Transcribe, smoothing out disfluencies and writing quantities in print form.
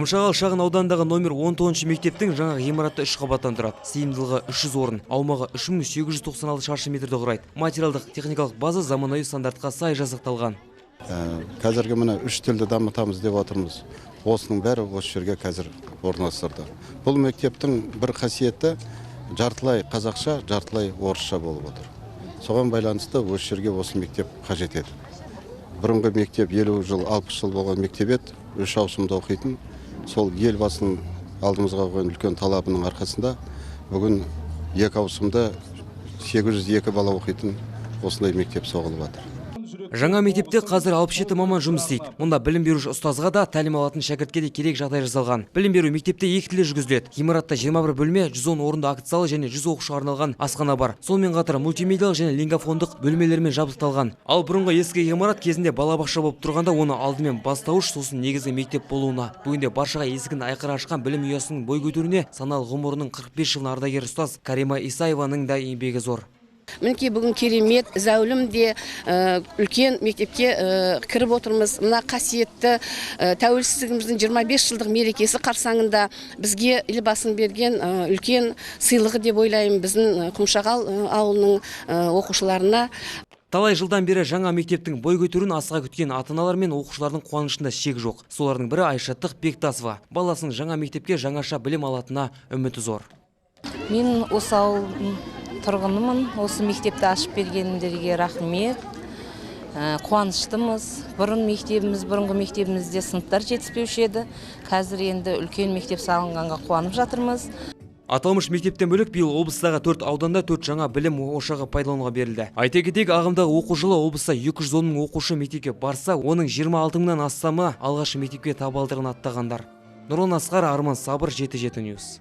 Құмшағал шағын ауданындағы номер 19 мектептің жаңа ғимараты үш қабаттан тұрады. Сыйымдылығы 300 орын, аумағы 3896 шаршы метрді құрайды. Материалдық техникалық база заманауи стандартқа сай жасақталған. Қазіргі міне үш тілді дамытамыз деп отырмыз. Осының бәрі осы жерге қазір орналастырды. Бұл мектептің бір қасиеті жартылай қазақша, жартылай орысша болып отыр. Соған байланысты осы жерге осы мектеп қажет еді. Бұрынғы мектеп 50 жыл, 60 жыл болған мектеп еді, үш ауысымда оқитын. Сол Елбасының алдымызға қойған үлкен талабының арқасында бүгін екі ауысымда 802 бала оқитын осындай мектеп соғылып жатыр. Жаңа мектепте қазір 67 маман жұмыс істейді. Мұнда білім беруші ұстазға да, тәлім алатын шәкіртке де керек жағдай жасалған. Білім беру мектепте екі тілде жүргізіледі. Ғимаратта 21 бөлме, 110 орынды акт залы және 100 оқушыға арналған асхана бар. Сонымен қатар мультимедиялық және лингофондық бөлмелермен жабдықталған. Ал бұрынғы ескі ғимарат кезінде балабақша болып тұрғанда оны алдымен бастауыш, сосын негізгі мектеп болуына. Бүгінде баршаға есігін айқара ашқан білім ұясының бой көтеруіне саналы ғұмырының 45 жылын ардагер ұстаз Карима Исаеваның да еңбегі зор. Мінекей бүгін керемет, зәулім де үлкен мектепке кіріп отырмыз. Мына қасиетті тәуелсіздігіміздің 25 жылдық мерекесі қарсаңында бізге Елбасының берген үлкен сыйлығы деп ойлаймын біздің Құмшағал ауылының оқушыларына. Талай жылдан бері жаңа мектептің бой көтеруін асыға күткен ата-аналар мен оқушылардың қуанышында шек жоқ. Солардың бірі Айшаттық Бектасова. Баласының жаңа мектепке жаңаша білім алатынына үміті зор. Мен осы ауылдың тұрғынымын. Осы мектепті ашып бергендерге рахмет. Қуаныштымыз. Бұрынғы мектебімізде сыныптар жетіспеуші еді. Қазір енді үлкен мектеп салынғанға қуанып жатырмыз. Аталмыш мектептен бөлек биыл облыстағы 4 ауданда 4 жаңа білім ошағы пайдалануға берілді. Айта кетейік, ағымдағы оқу жылы облыста 210 мың оқушы мектепке барса, оның 26 мыңнан астамы алғашқы мектепке табалдырығын аттағандар. Нұрлан Асқар, Арман Сабыр, 77 News.